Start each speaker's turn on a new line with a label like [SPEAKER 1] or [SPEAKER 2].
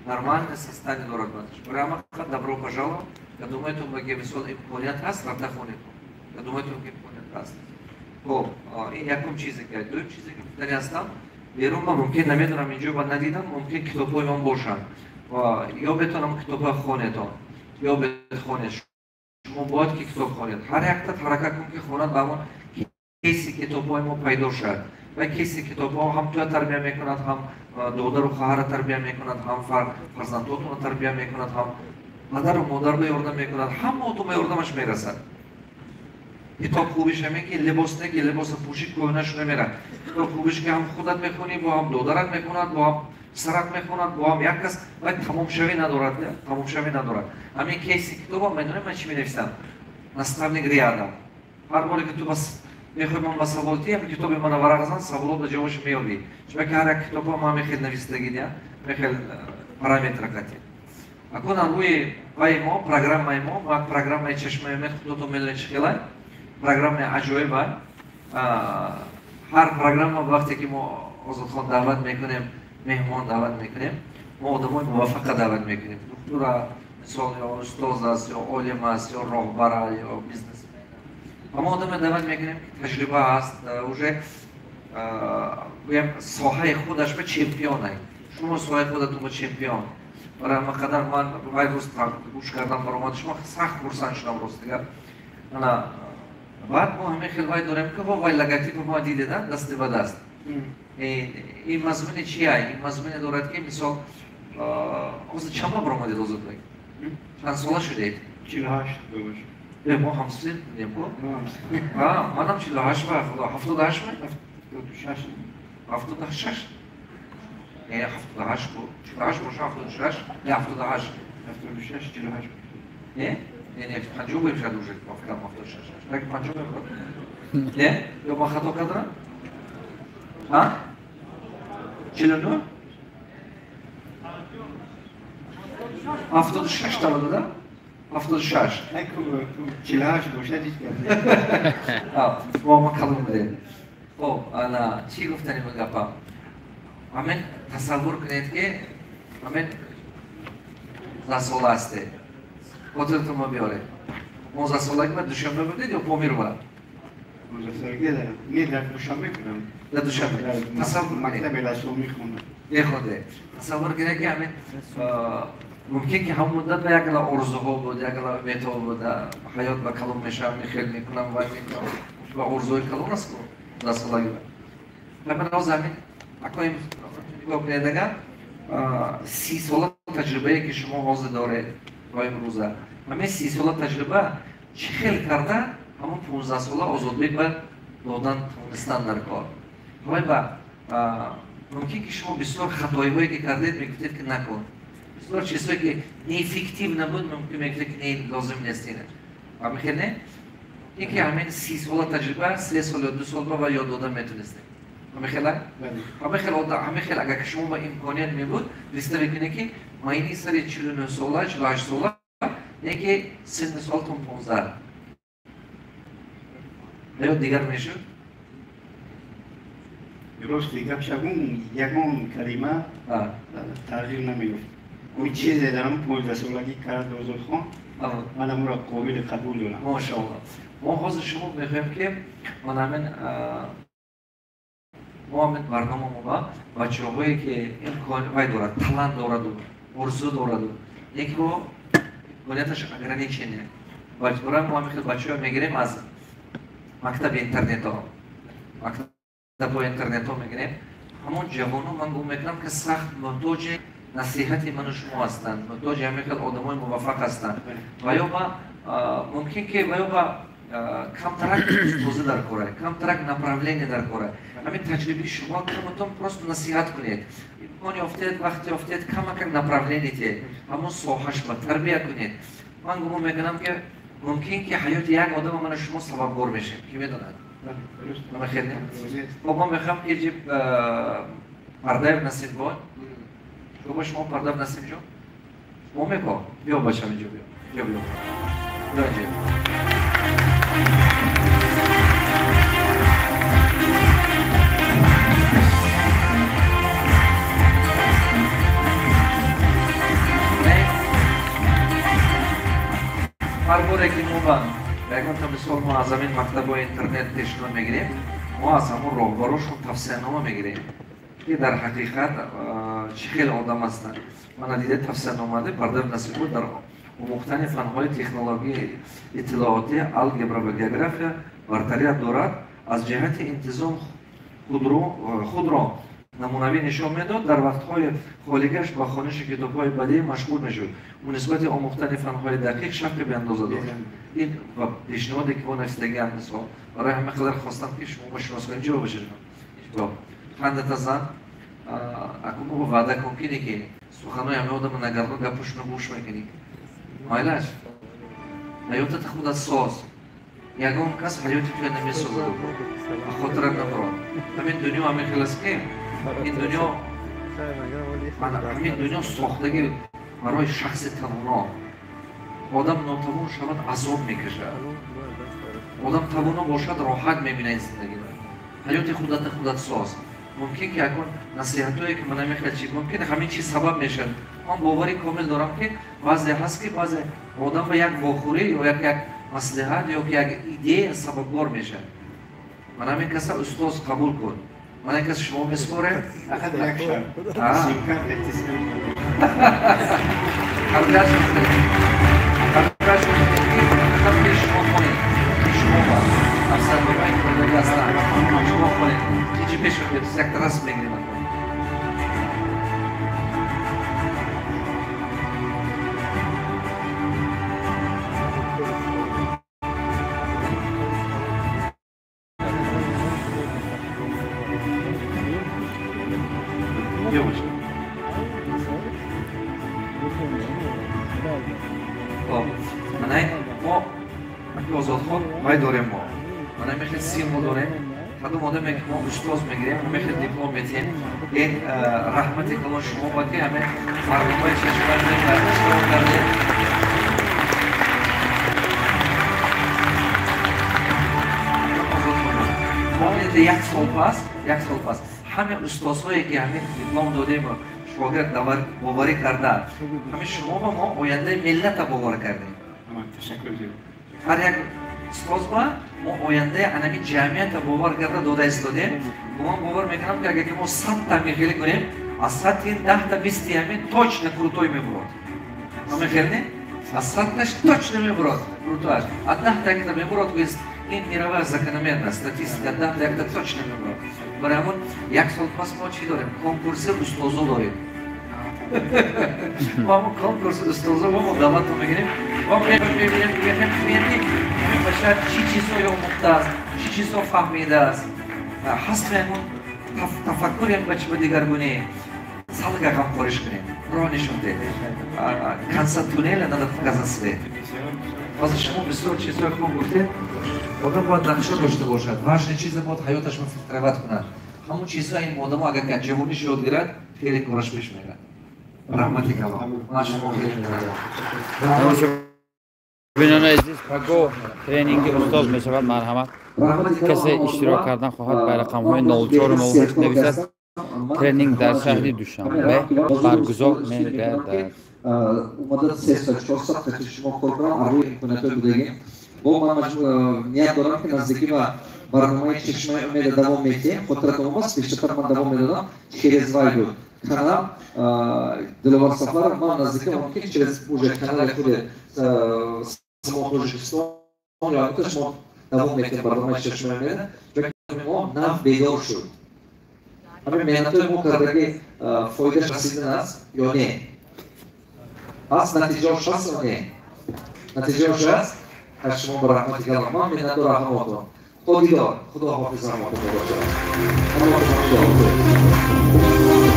[SPEAKER 1] Нормальное состояние дорад баъдаш. Барои ҳама добро пожаловать. Я думаю, ки мисол имконият ҳаст, рафта хонед. Я думаю, ки имконият ҳаст. Хоб, ин якум чизе ки. Дуюм чизе ки гуфтани ҳастам, берун ма мумкин намедонам, инҷо ба надидам, мумкин китобҳои ман бошанд. Ва ё бетонам китобҳои хонедон, ё бехонед. Шумо бояд ки китоб хонед. Ҳар якта ҳаракат кун ки хонад, ба ҳамон кейси китобҳои мо пайдо шавад. Ва кейси китобҳо ҳам туя тарбия мекунад, ҳам додару хоҳарро тарбия мекунад, ҳам фарзандотонро тарбия мекунад, ҳам падару модарро ёрдам мекунад, ҳама отума ёрдамаш мерасад. Китоб хубиш ҳамин ки либос не ки либоса пӯши кӯҳнаш намерад. Китоб хубиш ки ҳам худат мехонӣ, бо ҳам додарат мехонад, бо ҳам писарат мехонад, бо ҳам як кас, вай тамомшавӣ надорад, тамомшавӣ надорад. Ҳамин кейси китобам медонем ман чӣ менависам? Наставник рядом. Ҳар боре ки ту бас мехоҳӣ ман ба савол тиям, китоби мана варақ зан, саволот ба ҷавобаш меёбӣ. Чунки ҳар як китобҳо ман мехел нависдагӣ дия, мехел параметра қатӣ. Акун рӯи вай мо, программаи мо, ва программаи Чашмаи Умед, худотон медонед чӣ хелай, программаи аҷоиба. Ҳар программа вақте ки мо Озодхон даъват мекунем, меҳмон даъват мекунем, мо одамои муваффақа даъват мекунем. Духтура, мисол, ё устоз аст, ё олим аст, ё роҳбара, ё бизнесмен. Ва мо одаме даъват мекунем ки таҷриба аст, уже гӯям соҳаи худаш ба чемпионай. Шумо соҳаи худатон ба чемпион. Барои ҳама қадар ман вай рӯз гӯш кардам баромад шумо, сахт хурсанд шудам ростига. Ана баъд мо ҳамин хел вай дорем ки вай логотипи мо дидеда дасти ба даст. Ин мазмуни чия? Ин мазмуне дорад ки мисол ҳозир чанд бор баромадед Озодбек? Чанд сола шудед?
[SPEAKER 2] 48 бошад.
[SPEAKER 1] Мо ҳамсин будем ку? Манам 48 ба худо, 78 ме?
[SPEAKER 2] 76.
[SPEAKER 1] 76? Не, 78 ку. 48 боша, 76, не 78.
[SPEAKER 2] 76, 48.
[SPEAKER 1] Не? Не, не, 50 будем шад уже, фикрам 76. Так 50 будем. Не? Ё ман хато кардам? А? 49? 76 таваллуда? 76.
[SPEAKER 2] 48 бошад ҳеҷ гап.
[SPEAKER 1] Мо ма калон будем. Хоб, ана чӣ гуфтани ба гапам? Ҳамин тасаввур кунед ки ҳамин 10 сола ҳастед. Хотиратон ма биёред. 15 солагӣ ба Душанбе будед ё Помир ба?
[SPEAKER 2] 15 солагӣ не, дар Душанбе будам.
[SPEAKER 1] Дар Душанбе. Тасаввур кунед.
[SPEAKER 2] Мактаби Расул мехондам.
[SPEAKER 1] Мехондед. Тасаввур кунед ки ҳамин мумкин ки ҳамон муддат ба як гала орзуҳо буд, як гала умедҳо буд, ҳаёт ба калон мешавам, мехел мекунам, вай мекунам. Ва орзуҳои калон аст ку 10 солагӣ. Ҳамин ҳозир ҳамин акоим нигоҳ кунед, агар 30 сола таҷрибае ки шумо ҳозир доред то имрӯза, ҳамин 30 сола таҷриба чӣ хел карда ҳамон 15 сола Озодбек ба додан тавонистан дар кор. Вай ба мумкин ки шумо бисёр хатоиҳое ки кардед, мегуфтед ки накун. Бисёр чизҳое ки неэффективно буд, мумкин мегуфтед ки не, лозим нест ина. Ҳамин хел не? Ин ки ҳамин 30 сола таҷриба 3 сол ё 2 сол ба ёд додан метонистед. Ҳамин хела? Ҳамин хел ҳамин хел агар ки шумо ба имконият мебуд, представить кунед ки майни сари 49 сола, 48 сола, не ки синни солатон 15. Ҳаёт дигар мешуд?
[SPEAKER 2] Рости гап шагун, ягон калима тағйир намеёфт. Он чизе дар он 15 солагӣ кард Озодхон, ман амро қобили қабул дорам.
[SPEAKER 1] Мошоалло. Мо ҳозир шумо мехоҳем ки ман ҳамин мо ҳамин барнома мо ба бачаҳое ки имкон вай дорад, талант дораду, орзу дораду, яке бо имконияташ ограничение. Барои мо ҳамин хел бачаҳо мегирем аз мактаби интернетҳо. Мактабҳои интернетҳо мегирем. Ҳамон ҷавоно ман гум мекунам ки сахт муҳтоҷи насиҳати ману шумо ҳастанд, муҳтоҷи ҳамин хел одамои муваффақ ҳастанд. Ва ё ба мумкин ки ва ё ба камтарак устозӣ дар кора, камтарак направление дар кора. Ҳамин таҷрибаи шумо каматон просто насиҳат кунед. Имкон ёфтед, вақт ёфтед, камакак направление те, ҳамон соҳаш ба тарбия кунед. Ман гумон мекунам ки мумкин ки ҳаёти як одама мана шумо сабабгор мешем. Ки медонад? Хоб, ман мехоҳам ки ҷи Пардаев Насиббой, шумо шумо Пардаев Насибҷон, шумо меко, биё бачам инҷо, биё, биё, биё, биё инҷо. Ҳар боре ки мо ба ягонта мисол мо аз ҳамин мактабҳои интернет пешниҳод мегирем, мо аз ҳамон роҳбарошон тавсиянома мегирем, ки дар ҳақиқат чӣ хел одам ҳастанд. Мана дида тавсияномаде Бардав Насибов дар омӯхтани фанҳои технологияи иттилоотӣ, алгебра ва география бартарият дорад, аз ҷиҳати интизом худро намунавӣ нишон медод, дар вақтҳои холигаш ба хониши китобҳои бадеӣ машғул мешуд. Ӯ нисбати омӯхтани фанҳои дақиқ шавқи беандоза дошт. Ин ва пешниҳоде ки мо нависдагиам мисол барои ҳама қадар хостам ки шумо ба шинос кунем. Ҷо бошед. Хандата зан, акун мо ваъда кун кине ки суханои ҳама одама нагардон, гапошуно гӯш мекунӣ. Майлаш? Ҳаётата худат соз. Ягон кас ҳаёти туя намесозад. Ба хотират набарор. Ҳамин дунё ҳамин хел аст ки ин дунё ҳамин дунё сохтагӣ барои шахси тавоно. Одам нотавон шавад, азоб мекашад. Одам тавоно бошад, роҳат мебинад зиндагиро. Ҳаёти худата худат соз. Мумкин ки ягон насиҳатое ки ман намехоҳад чи мумкин ҳамин чиз сабаб мешавад. Ман боварӣ комил дорам ки баъзе ҳаст ки баъзе одам ба як вохӯрӣ ё як маслиҳат ё як идея сабабгор мешавад. Ман ҳамин каса устоз қабул кун. Ман ин кас шумо меспорем. Шумо хонед, шумо ба афсарномаи кардагӣ ҳастанд. Шумо хонед. Чӣ пеш меояд? Як расм мегирем. Озодхон вай дорем мо. Мана мехел символ дорем. Кадом одаме ки мо устоз мегирем, мехел диплом метиҳем. Ин раҳмати калон шумо ба ки ҳаме барномаи чашмаи иштирок кардем. Як сол пас, як сол пас ҳаме устозҳое ки ҳамин диплом додем, шогирд боварӣ карда, ҳамин шумо ба мо ояндаи миллата бовар кардем. Ҳар як устоз ба мо ояндаи анами ҷамъията бовар карда дода истодем. Ман бовар мекунам ки агар ки мо 100-та мехелӣ кунем, аз 100 10-та 20 ҳамин точно крутой мебурод. Мехел не? Аз 100-таш точно мебурод крутоаш. Аз 10-та якта мебурод, ин мировая закономерность, статистика, 10-та якта точно мебурод. Барои ҳамон як сол пас мо чӣ дорем? Конкурси устозо дорем. Мо ҳамон конкурси устозо мо даъватро мегирем. Мо мебинем, ки ҳамин башар чӣ чизҳое омӯхтааст, чӣ чизҳо фаҳмидааст. Ҳаст ҳамон тафаккури ҳам ба дигаргунӣ. Салга ғамхориш кунем, роҳ нишон диҳем. Конца туннеля надо показать свет. Ҳозир шумо бисёр чизҳои хуб гуфтед. Одам бояд нақша дошта бошад. Важный чизе бояд ҳаёташро филтровать кунад. Ҳамон чизҳо ин одамо агар ки ҷавониш ёд гирад, хеле кораш пеш мерад. Раҳмати калон. Ман шумо хеле миннатдорам.
[SPEAKER 3] Бинони азиз, паго тренинги устоз мешавад. Марҳамат, касе иштирок кардан хоҳад, ба рақамҳои 04 08 нависад. Тренинг дар шаҳри Душанбе баргузор мегардад.
[SPEAKER 1] Омада 300 400 қати шумо кор кунам, арӯи имкониятҳои будагӣ. Бо ман ният дорам ки наздикӣ ба барномаи Чашмаи Умеда давом медиҳем. Хотиратон омад, пештар ман давом медодам через вай буд канал Диловар Сафаров. Ман наздикӣ мумкин через уже канали худи Само Тоҷикистон ё шумо давом медиҳем барномаи Чашмаи Умеда. Мо нав бедор шуд. Ҳамин меҳнатҳои мо кардагӣ фоидааш расидан аст ё не? Ҳаст натиҷаош ҳаст ё не? Натиҷаош ҳаст? Аз шумо ба раҳмати калон. Ман миннатдорам ҳамаатон. То дидор. Худо ҳофиз ҳамаатон бошад. Ҳамаатон худо ҳофиз.